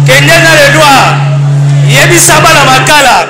Kende na le noir, yebisa bana makala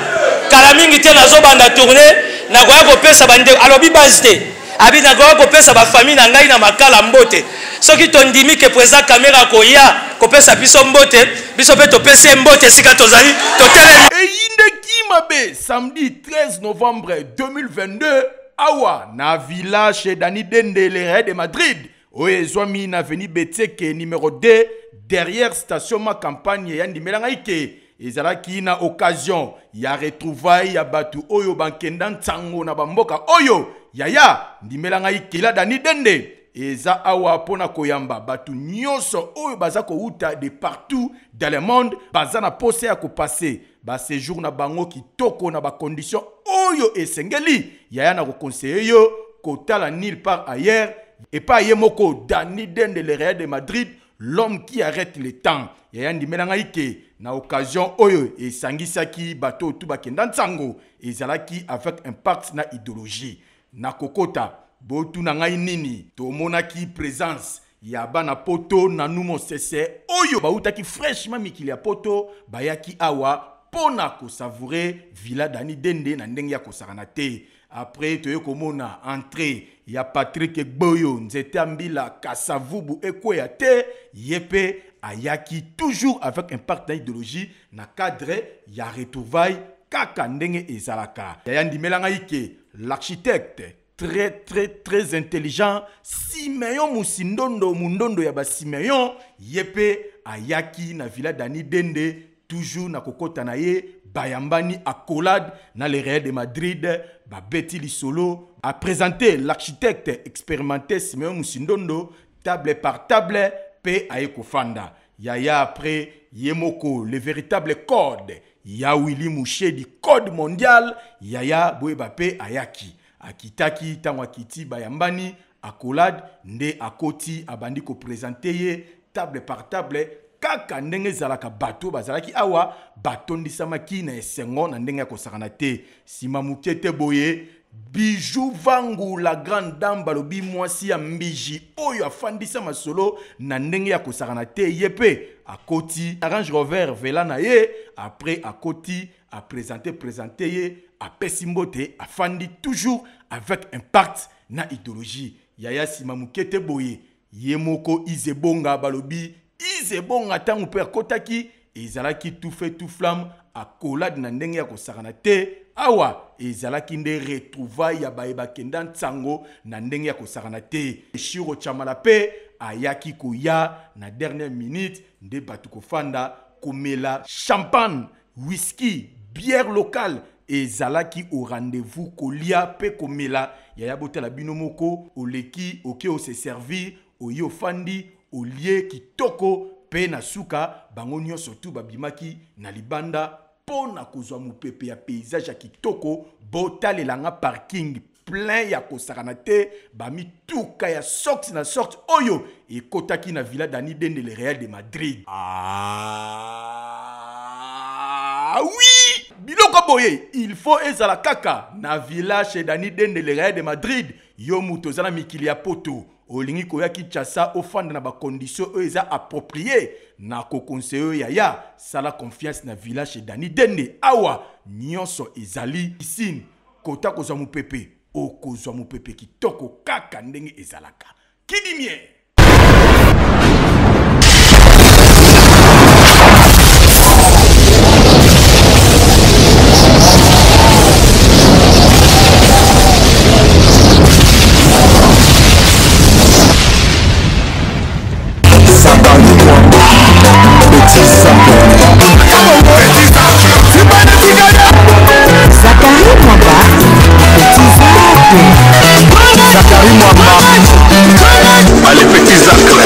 kala mingi te nazobanda tourne, nakoya kopesa bandeko. Alobi base te, abi nakoya kopesa bafamille na ngai na makala mbote. Soki tondimi ke président Kamera akoya kopesa biso mbote, biso mpe topesi ye mbote esika tozali totelemi. Eyindeki mabe samedi 13 novembre 2022 awa na villa chez Dani Dende le Real de Madrid oyo ezwami na avenue Betseke numéro 2 derrière station ma campagne ya ndimela ngai ke ezalaki na occasion ya retrouvailles ya bato oyo bankenda nsango na bamboka oyo yaya ndimela ngai kela Dani Dende eza awa mpo na koyamba bato nyonso oyo baza kowuta de partout dans le monde, baza na posa ya kopase ba séjour na bango kitoko na ba condition oyo esengeli. Yaya na koconseiller yo kotala nulle part ailleurs epai ye moko Dani Dende le Real de Madrid, l'homme qui arrête le temps. Yaya ndimela ngai ke na occasion oyo esangisaki bato oyo tu bakenda nsango ezalaki avec impact na idéologie. Na kokota botuna ngai nini, tomonaki présence ya bana poto nanu mosese oyo bautaki fraîchement mikili ya poto, bayaki awa mpona kosavourer villa Dani Dende na ndenge ya kosakana te. Après toye komona entrée ya Patrick Gboyo nzete ya mbila Kasavubu ekweya te, ye mpe ayaki toujours avec impact na idéologie na cadre ya retrouvaille kaka ndenge ezalaka. Yaya ndimela ngai ke l'architecte très très très intelligent Simeon Musindondo, mundondo ya ba Simeon, ye mpe ayaki na villa Dani Dende toujours na kokota na ye bayambani accolade na le Real de Madrid, babeti lisolo a présenté l'architecte expérimenté Simeon Musindondo table par table pe aye kofanda. Yaya après ye moko le véritable code ya Willy Mouchedi code mondial, yaya boyeba pe ayaki akitaki ntango akiti bayambani accolade nde akoti abandi kopresente ye table par table kaka ndenge ezalaka. Bato bazalaki awa batondisamaki na esengo na ndenge ya kosakana te. Nsima moke te boye Bijou Vangu la grande dame balobi mwasi ya mbiji oyo afandisa masolo na ndenge ya kosakana te, ye pe akoti Range Rover vela na ye. Après akoti a présenter présenter ye apesi mbote afandi toujours avec impact na idéologie. Yaya nsima moke te boye ye moko Izebonga balobi Izebonga ntango mpe akotaki ezalaki tout feu tout flamme accolade na ndenge ya kosakana te. Awa ezalaki nde retrouvaille ya baye bakenda nsango na ndenge ya kosakana te. Shiro Chamala mpe ayaki koya na dernière minute nde bato kofanda komela champagne, whisky, bière locale ezalaki au rendez-vous kolia pe komela. Yaya botala bino moko oleki oke ose servir oye ofandi olie kitoko pe na suka bango nyonso tu babimaki na libanda mpo na kozwa mopepe ya paysage ya kitoko. Botalelanga parking plein ya kosakana te, bamituka ya sorte na sorte oyo ekotaki na villa Dani Dende le Real de Madrid. Ah oui, biloko boye il faut ezala kaka na villa chez Dani Dende le Real de Madrid. Yo moto oza na mikili ya poto olingi koya Kinshasa ofanda na bacondition oyo eza approprié, na koconseille oyo yaya sala confiance na villa chez Dani Dende. Awa nyonso ezali piscine, kota kozwa mopepe, okozwa mopepe kitoko kaka ndenge ezalaka. Kidimie Zacharie Mwamba, Petit Zacle. Zacharie Mwamba, allez Petit Zacle.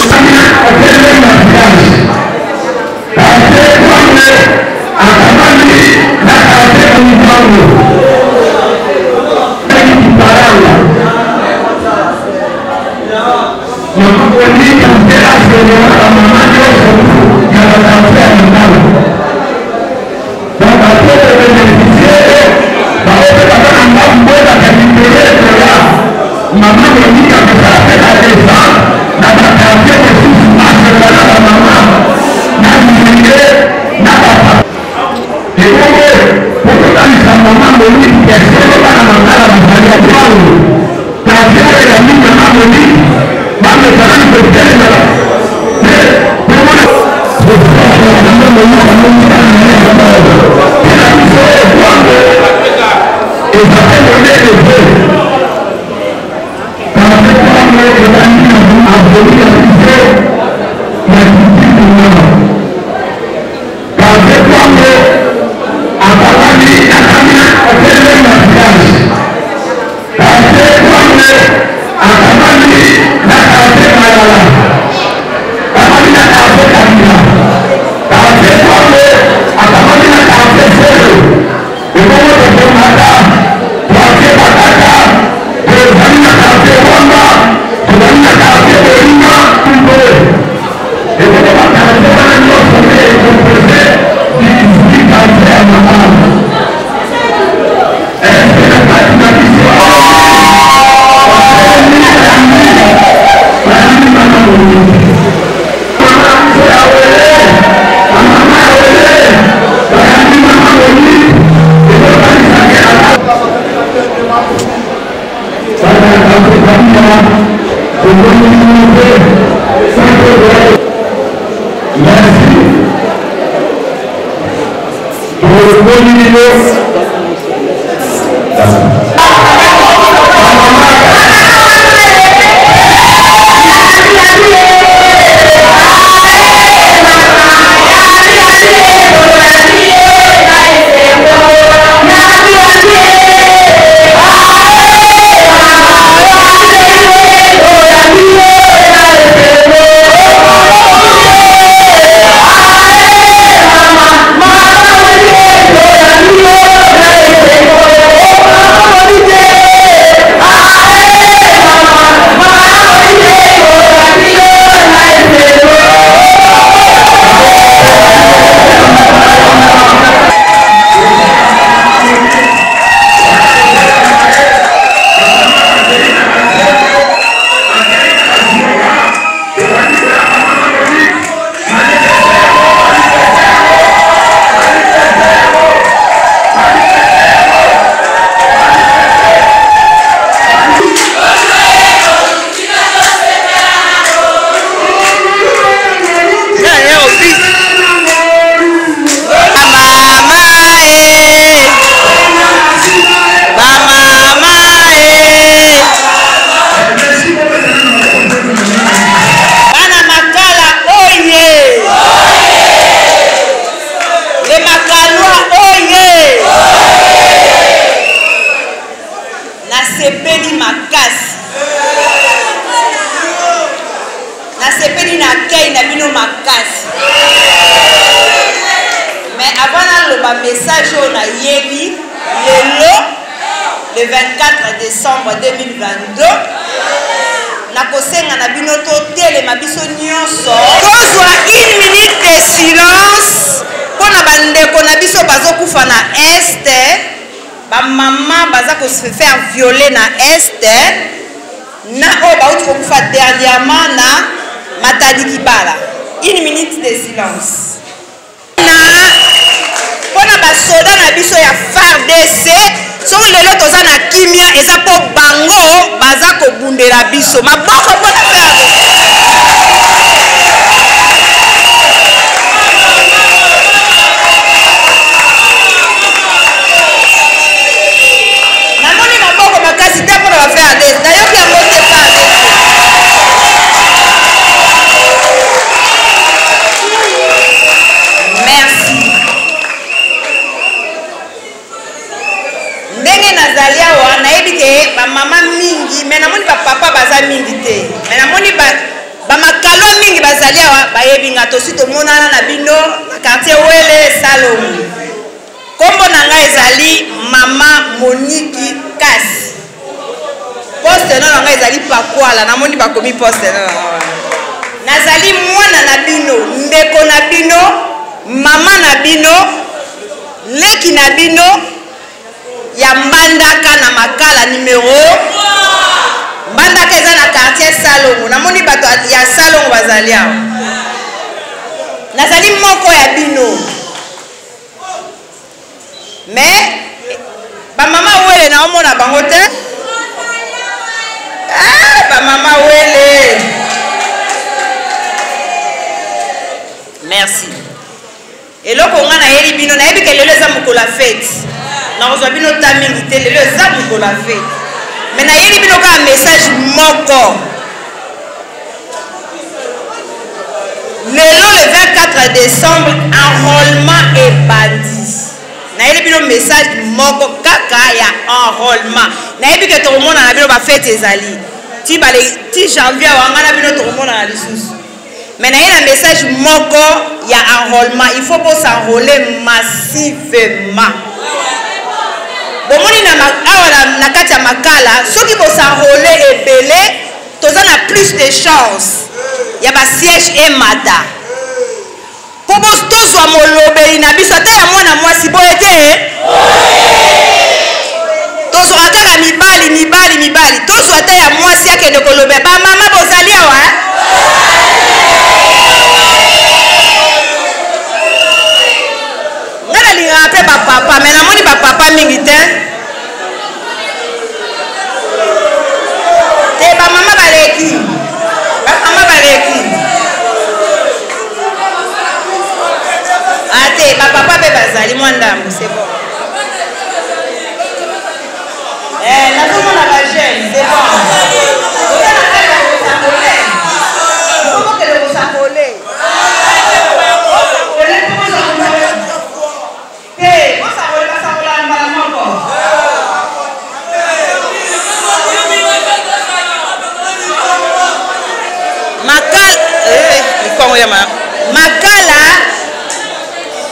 Nasepeli makasi, nasepeli na accueil na bino makasi. Mais avant naloba message oyo nayebi lelo le 24 décembre 2022, nakosenga na bino totelema biso nyonso, tozwa une minute de silence mpo na bandeko na biso bazokufa na Est, bamama baza kose faire violer na Est, na oyo bauti kokufa dernièrement na Matadi Kibala. Une minute de silence na mpona basoda na biso ya FARDC. Soki lelo toza na kimia, eza mpo bango baza kobundela biso. Maboko mpona FARDC. Namoni maboko makasi te mpona ba FARDC, nayoki yango te. FARDC, merci. Ndenge nazali awa, nayebi ke bamama mingi, me namoni bapapa baza mingi te, me namoni bamakalo mingi bazali awa, bayebi nga. Tosi tomonana na bino na quartier Wele Salomo. Nkombo na ngai ezali Mama Moniki Kasi, poste no na ngai ezali Pakwala. Namoni bakomi poste no na ngai wana. Nazali mwana na bino, ndeko na bino, mama na bino, leki na bino ya Mbandaka na Makala numero Mbandaka eza na quartier Salongo. Namoni bato ya Salongo bazali awa. Nazali moko ya bino. Mais ba mama wele na omona bango te. Ah, ba mama wele. Merci. Eloko nga nayeli bino, nayebi ke lelo eza mokolo ya fete. Nakozwa bino ta mingi te, lelo eza mokolo ya fete. Mais nayeli bino kaka message moko. Lelo le 24 décembre, enrôlement ebandi. Nayeli bino message moko kaka ya enrôlement. Nayebi ke tokomona na bino ba fete ezali. Ti bale ti janvier awa nga na bino tokomonana lisusu. Mais naye na message moko ya enrôlement, il faut bo s'enrôler massivement. Bomoni na awa na kati ya Makala, soki bo s'enrôler ebele, toza na plus de chance ya ba siège emata. Po bo tozwa molobeli na biso ata ya mwana mwasi boye te. Tozwaka kaka mibali, mibali, mibali. Tozwa ata ya mwasi akende kolobela. Ba mama bozali awa, eh? Nga nalingaka mpe ba papa, mais namoni ba papa mingi te. Te ba mama baleki. Ba mama baleki. Ah te, ba papa mpe bazali mwa ndambo, c'est bon. Eh, nazomona ba jeune, c'est bon. Oza na kati ya kosangole. Faut bokende kosangole. Bosangole mpo bozwa Te, bosangole basangola mbala moko. Makala, eh, likongo ya ma makala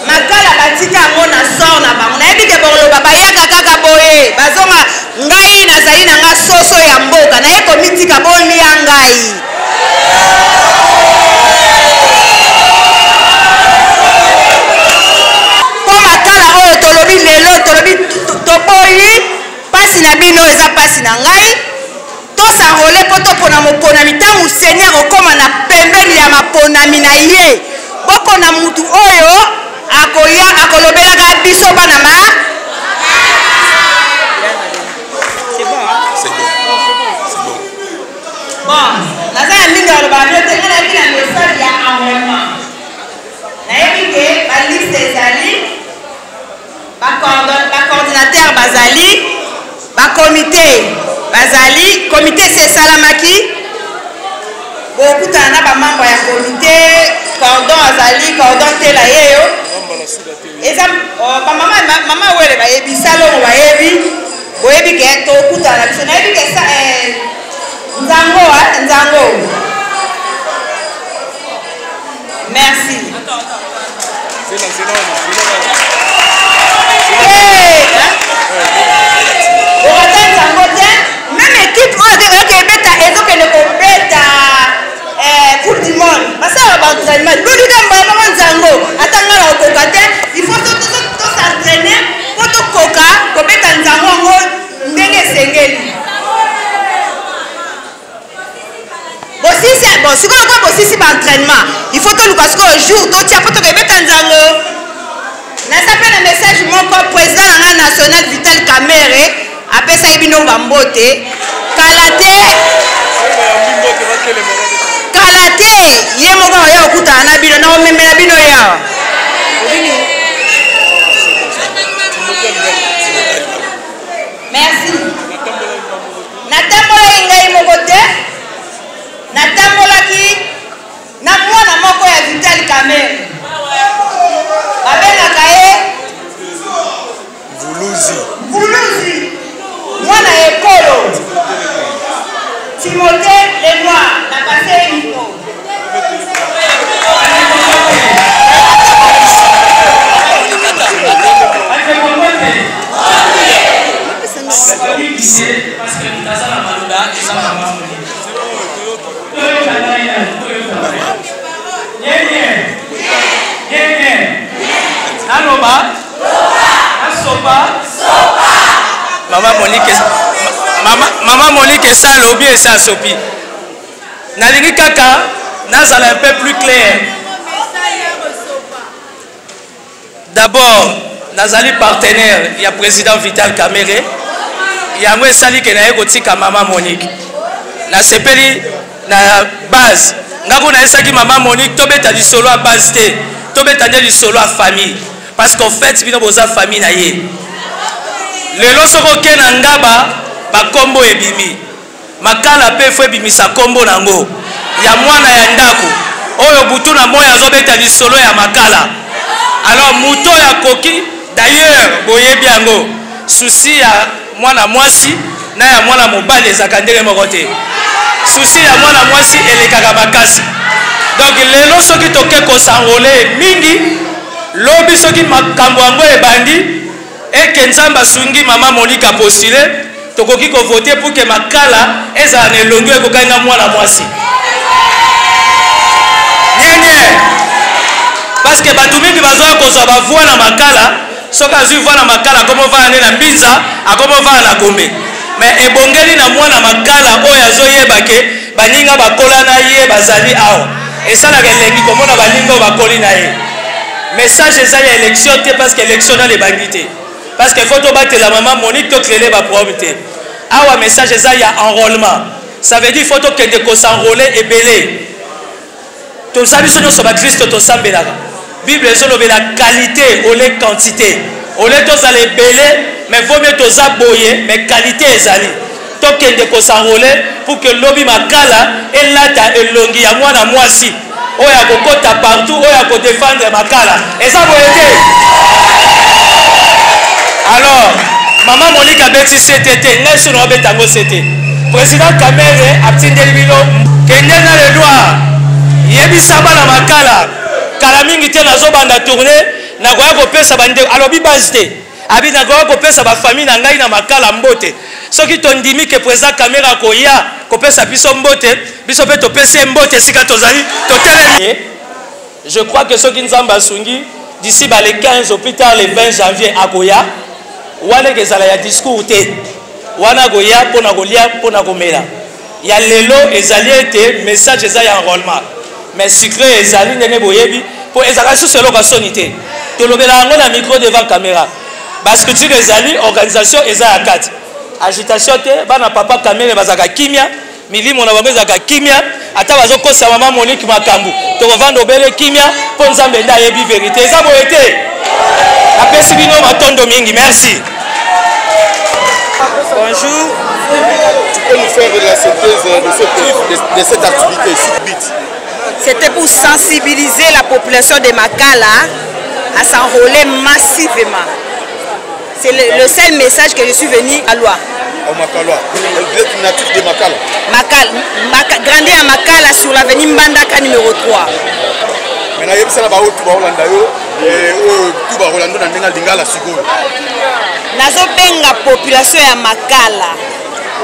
makala batika yango na sort na bango. Nayebi ke bokoloba bayaka kaka boye, bazonga. Ngai nazali na nga soso ya mboka, naye komitika bolia ngai. Mpo makala oyo tolobi lelo, tolobi toboyi pasi na bino eza pasi na ngai. Tos'enrôler mpo topona moponami ntango Seigneur okoma na pembeni ya maponami na ye. Bopona mutu oyo akoya akolobelaka biso bana ma. C'est bon, hein? C'est bon. C'est bon. Bon, naza na mingi ya koloba bino te, ngai nayebi na message ya enrôlement. Nayebi ke ba liste ezali, ba coordinateur bazali, ba comité bazali, comité esi esalamaki. Bokutana na ba membre ya comité, cordon azali, cordon tela yeyo. Eza, oh, ba mama, mama wele bayebi, salongo bayebi, boyebi ke tokutana na biso. Nayebi ke sa, nzango, hein, nzango. Merci. Okata nzango te, même équipe oyo ezokende kobeta, ezokende kobeta, Coupe du monde. Basala ba entraînement. Loli ka mbala moko nzango. Ata nga na kokoka te. Il faut to s'entraîner po tokoka kobeta nzango yango ndenge esengeli. Bosisi, bon, sikoyo kwa bosisi ba entraînement. Il faut toluka sikoyo jour totia po tokobeta nzango. Naza pe na message moko président na nga national Vital Kamerhe apesaki bino ba mbote. Kala te. Kala te ye moko akoya kokutana na bino, nakomemela bino ye awa. Merci. Natambolaki ngai moko te, natambolaki na mwana moko ya Vital Kamerhe. Babengaka ye Mvuluzi. Mvuluzi, mwana ya ekolo. Timothée Lenoir, na passe ye micro. Mama Monique, mama, mama Monique esa alobi esa asopi. Nalingi kaka nazala un peu plus clair. D'abord, nazali partenaire ya président Vital Kamerhe. Yango esali ke naye kotika mama Monique. Nasepeli na base. Nga kuna nayesaki mama Monique tobeta lisolo ya base te. Tobeta nde lisolo ya famille. Parce qu'en fait bino boza famille na ye. Lelo soki oke na ngaba bakombo ebimi. Makala pe faut ebimisa kombo na ngo ya mwana ya ndako oyo butu na moi azobeta lisolo ya makala. Alors moto oyo akoki d'ailleurs boyebi yango souci ya mwana mwasi na ya mwana mobali ezalaka ndenge moko te. Souci ya mwana mwasi elekaka makasi. Donc lelo soki toke kosanrole mingi lobi soki makambo yango ebandi eke Nzambe asungi mama Monique a postule, tokoki ko voter pour que makala ezala na elongi oyo ekokani na mwana mwasi. Nyenye. Parce que bato mingi bazoya kozwa ba voix na makala, soki azwi voix na makala akomi ovanda nde na Mbinza, akomi ovanda na Gombe. Mais ebongeli na mwana makala oyo azoyeba ke baninga bakola na ye bazali awa. Esalaka elengi komona baninga oyo bakoli na ye. Message eza ya élection te parce que élection nanu ebandi te. Parce que faut tobatela maman Monique to créer ba problème te. Awa message eza ya enrôlement. Ça veut dire faut tokende ko s'enrôler ebele. Toza biso nyonso ba Christo tosambelaka. Bible ezolobela qualité au lieu quantité. Au lieu tozala ebele mais vaut mieux toza boye mais qualité ezali. Tokende ko s'enrôler pour que lobi makala elata elongi ya mwana mwasi oyo akokota partout, oyo akodefendre makala. Eza boye te. Alors mama Monique abeti CTT, ngai sono abeta yango CT. Président Kamerhe atindeli bino kende na le doigt, yebisa bana makala kala mingi te nazobanda tourner, nakoya kopesa bandeko. Alobi base te, abi nakoya kopesa ba famille na ngai na makala mbote. Soki tondimi ke président Kamerhe akoya kopesa biso mbote, biso pe topesi ye mbote esika tozali totelemi. Je crois que soki Nzambe asungi d'ici ba le 15 au plus tard le 20 janvier akoya, wana ekezala ya discours te, wana akoya mpona kolia mpona komela. Ya lelo ezali ete message eza ya enrôlement, mais secret ezali ndenge boyebi po ezalaka lisusu eloko ya soni te, tolobela yango na micro devant caméra. Ba structure ezali, organisation eza ya kati, agitation te. Bana papa Kamerhe bazalaka kimia, milimo na bango ezalaka kimia, ata bazokosa mama Monique makambo, tokovanda obele kimia mpo Nzambe nde ayebi verité. Eza boye te. Napesi bino matondo mingi, merci. Bonjour. Tu peux nous faire la synthèse de cette activité, bit? C'était pour sensibiliser la population de Makala à s'enrôler massivement. C'est le seul message que je suis venu à Loi. Au Makala. Vous êtes natif de Makala? Makala, grandi à Makala sur l'avenue Mbandaka numéro 3. Maintenant, il y a tout ba yo, et tout ba Rolando na ndinga lingala sikoyo. Nazobenga population ya Makala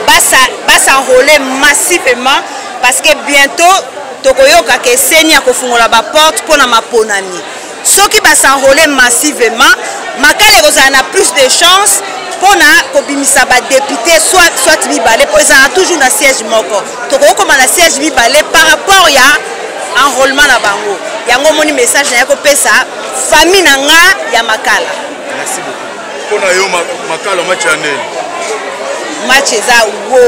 ba s'enrôler massivement parce que bientôt tokoyoka ke seni ya kofungola ba porte pona maponami. Soki ba s'enrôler massivement, Makala ekozala na plus de chance pona kobimisa ba député soit mibale, po ezala toujours na siège moko. Tokokoma na siège mibale par rapport ya enrôlement na bango. Yango moni message na ya kopesa famille na nga ya Makala. Merci beaucoup. Pona yo Makala match ya nini? Match eza wo.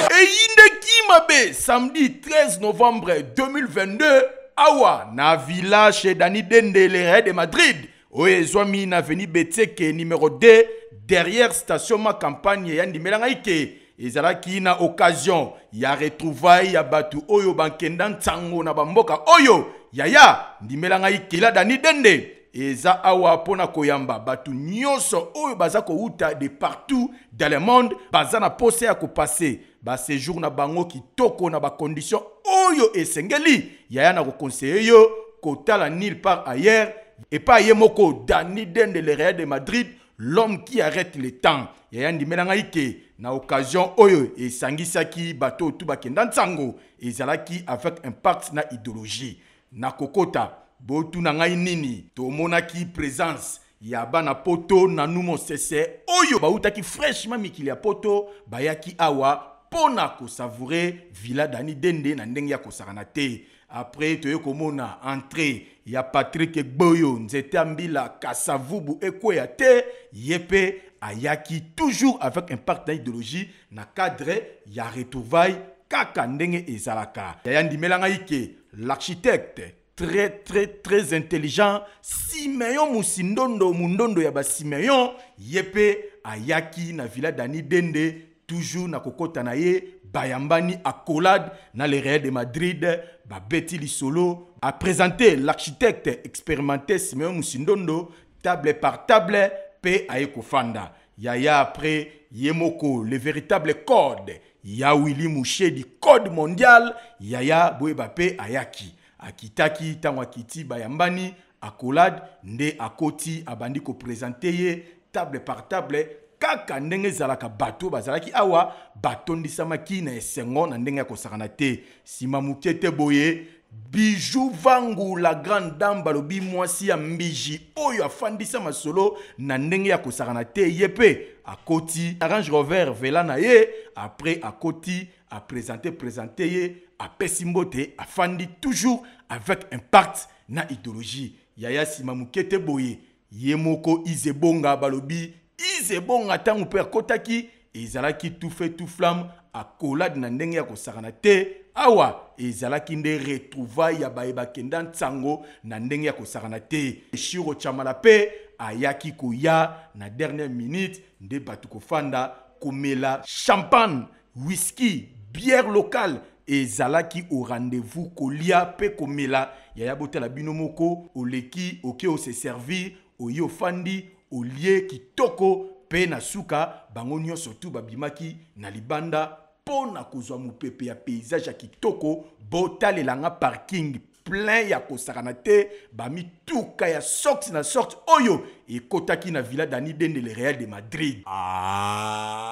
Eyindeki mabe samedi 13 novembre 2022 awa na village chez Dani Dende le Real de Madrid oyo ezwami na avenue Betseke numéro 2 derrière station ma campagne ya ndimela ngai ke ezalaki na occasion ya retrouvailles ya batu oyo bankenda nsango na bamboka oyo yaya ndimela ngai kela Dani Dende eza awa pona koyamba batu nyonso oyo baza kowuta de partout dans le monde baza na posa ya kopasser ba séjour na bango kitoko na ba conditions oyo esengeli. Yaya na koconseiller yo kotala nulle part ailleurs epai ye moko Dani Dende le Real de Madrid, l'homme qui arrête le temps. Yaya ndimela ngai ke na occasion oyo esangisaki bato tu bakenda nsango ezalaki avec impact na idéologie. Na kokota botu na ngai nini tomonaki présence ya bana poto nanu mosese oyo bautaki fraîchement mikili ya poto bayaki awa mpo na kosavoure villa Dani Dende na ndenge ya kosakana te. Après toye komona entrée ya Patrick Gboyo nzete ya mbila Kasavubu ekweya te, ye mpe ayaki toujours avec impact na idéologie na cadre ya retrouvaille kaka ndenge ezalaka. Yaya ndimela ngai ke l'architecte très très très intelligent Simeon Musindondo Mundondo ya ba Simeon ye mpe ayaki na villa Dani Dende toujours na kokota na ye bayambani accolade na le Real de Madrid babeti lisolo a présenté l'architecte expérimenté Simeon Musindondo table par table pe aye kofanda yaya. Après ye moko le véritable code ya Willy Mushedi code mondial yaya boyeba pe ayaki akitaki ntango akiti bayambani accolade nde akoti abandi koprésenter ye table par table kaka ndenge ezalaka. Bato bazalaki awa batondisamaki na esengo na ndenge ya kosakana te. Nsima moke te boye Bijou Vangu la grande dame balobi mwasi ya mbiji oyo afandisa masolo na ndenge ya kosakana te, ye mpe akoti Range Rover vela na ye. Après akoti aprésente présente ye apesi mbote afandi toujours avec impact na idéologie yaya. Nsima moke te boye ye moko Izebonga balobi Izebonga ntango mpe akotaki ezalaki tout feu tout flamme accolade na ndenge ya kosakana te. Awa ezalaki nde retrouvaille ya baye bakenda ntango na ndenge ya kosakana te. Shiro Chamala mpe ayaki koya na dernière minute nde bato kofanda komela champagne, whisky, bière locale ezalaki au rendez-vous, kolia mpe komela. Yaya botala bino moko, oleki oke ose servir oye ofandi olie kitoko mpe na suka bango nyonso tu babimaki na libanda mpo na kozwa mopepe ya paysage ya kitoko. Botalelanga parking plein ya kosakana te, bamituka ya sorte na sorte oyo ekotaki na villa Dani Dende le Real de Madrid. Ah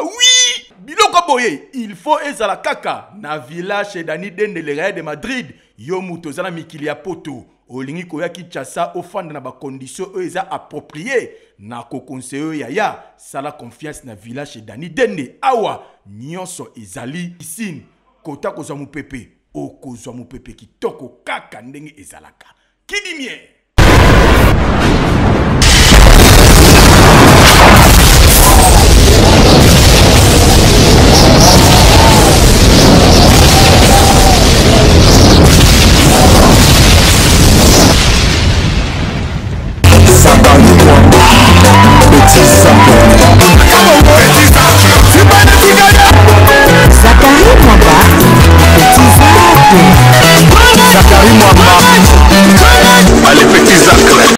oui, biloko boye il faut ezala kaka na villa chez Dani Dende le Real de Madrid. Yo moto oza na mikili ya poto olingi koya Kinshasa ofanda na bacondition oyo eza approprié na koconseiller oyo yaya sala confiance na villa chez Dani Dende. Awa nyonso ezali piscine, kota kozwa mopepe, okozwa mopepe kitoko kaka ndenge ezalaka kidimie.